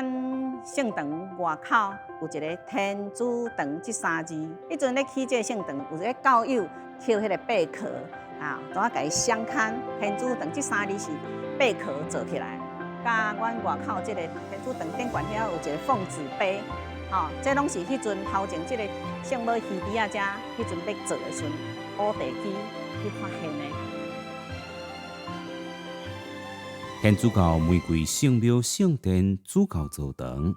阮聖堂外口有一个天主堂這三字，彼陣咧起這个聖堂，有一个教友捡彼个貝殼啊，怎啊共伊鑲嵌天主堂這三字是貝殼做起來。佮阮外口這个天主堂頂懸遐有一個奉旨碑，吼，這攏是彼陣頭前這个聖母魚池仔遮，彼陣欲做的時陣，烏地基去發現的。天主教玫瑰聖廟聖殿主教座堂，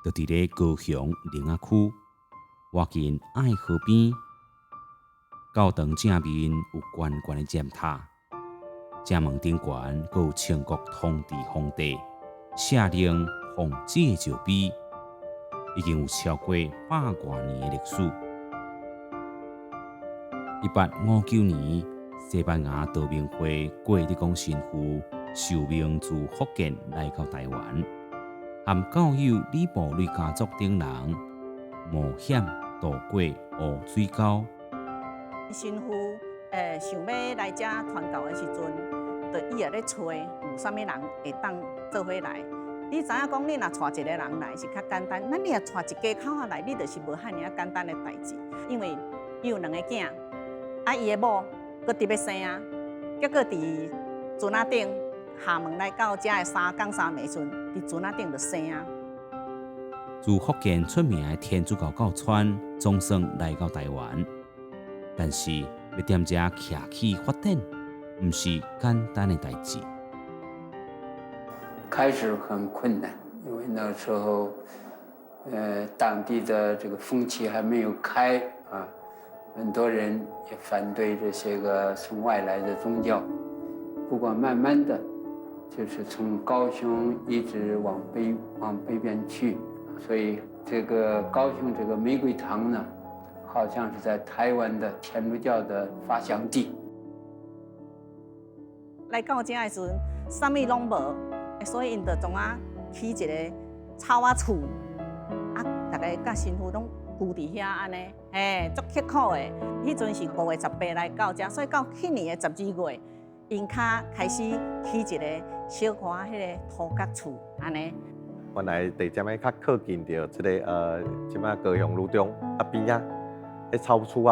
就佇咧高雄苓仔區，倚近愛河邊。教堂正面有懸懸的尖塔，正門頂懸閣有清國統治皇帝下令奉旨的石碑，已經有超過百外年的歷史。1859年，西班牙道明會郭德綱神父受命自福建來到台灣，和教友李步雷家族等人冒險渡過烏水溝。神父想欲來遮傳教的時陣，就伊也咧揣有啥物人會當做伙來。你知影講，你若帶一個人來是較簡單，咱你若帶一家口仔來，你就是無遐爾仔簡單的代誌。因為伊有兩个囝，啊，伊的某閣佇欲生啊，結果佇船仔頂廈門來到遮的三工三暝時陣，佇船仔頂就生啊。自福建出名的天主教教團總算來到台灣，但是欲踮遮徛起發展，毋是簡單的代誌。開始很困難，因為那時候，當地的這個風氣還沒有開啊，很多人也反對這些個從外來的宗教。不過慢慢的，就是從高雄一直往北邊去，所以這個高雄這個玫瑰堂呢，好像是在台灣的天主教的發祥地。來到遮的時陣，啥物攏無，所以𪜶就創啊起一个草仔厝，啊，逐个佮神父攏住佇遐按呢，嘿，足刻苦的。彼陣是5月18來到遮，所以到去年的12月，𪜶較開始起一个小可彼个土角厝按呢。原來地點仔較靠近著這个這擺高雄女中仔邊仔，彼草厝仔，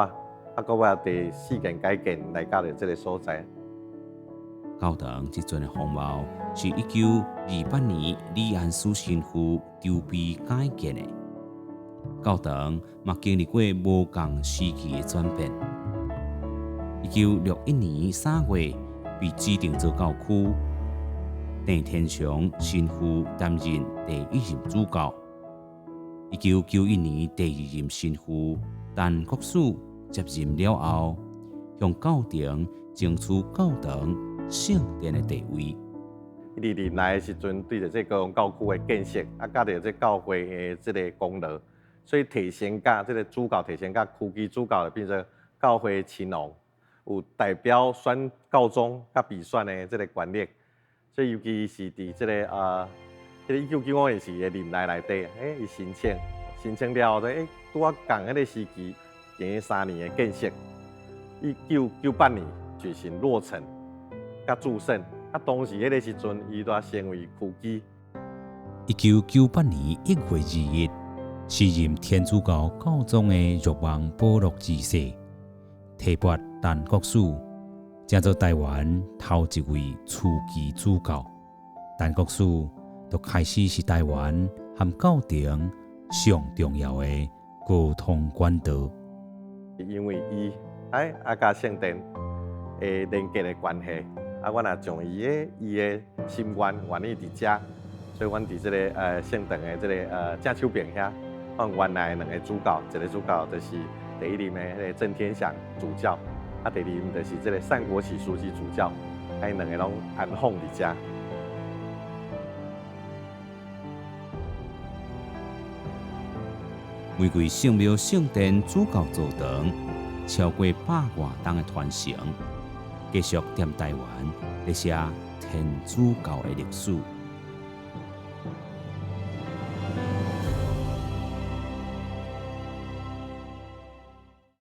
啊，閣尾第四建改建來到著這个所在。教堂這陣的風貌是1928年李安書神父籌備改建的。教堂嘛經歷過無仝時期的轉變。1961年3月被指定做教區，鄭天祥神父擔任第一任主教。1991年第二任神父陳國書接任了後，向教廷爭取教堂聖殿的地位。伊佇任內的時陣，對著這高雄教區的建設，啊，佮著這教會的這个功勞，所以提升甲這个主教提升甲區級主教，就變做教會親王，有代表選教宗佮被選的這个權力。所以尤其是佇這个這个1995年時的任內內底，伊申請，申請了後，拄仔仝彼个時期，行3年的建設，1998年舉行落成。佮祝聖，啊，當時彼个時陣，伊拄成為區基。 1998年1月2日，時任天主教教宗的若望保祿二世提拔陳國書，成做台灣頭一位樞機主教。陳國書就開始是台灣和教廷上重要的溝通管道。因為伊啊，佮聖殿的連結的關係。啊，阮也將伊的心願願意佇遮，所以阮佇這个聖堂的這个正手邊遐，放原來兩个主教，一个主教就是第一任的彼个鄭天祥主教，啊，第二任就是這个單國璽樞機主教，啊，𪜶兩个攏安放佇遮。玫瑰聖廟聖殿主教座堂超過百外冬的傳承，繼續踮台灣咧寫天主教的歷史。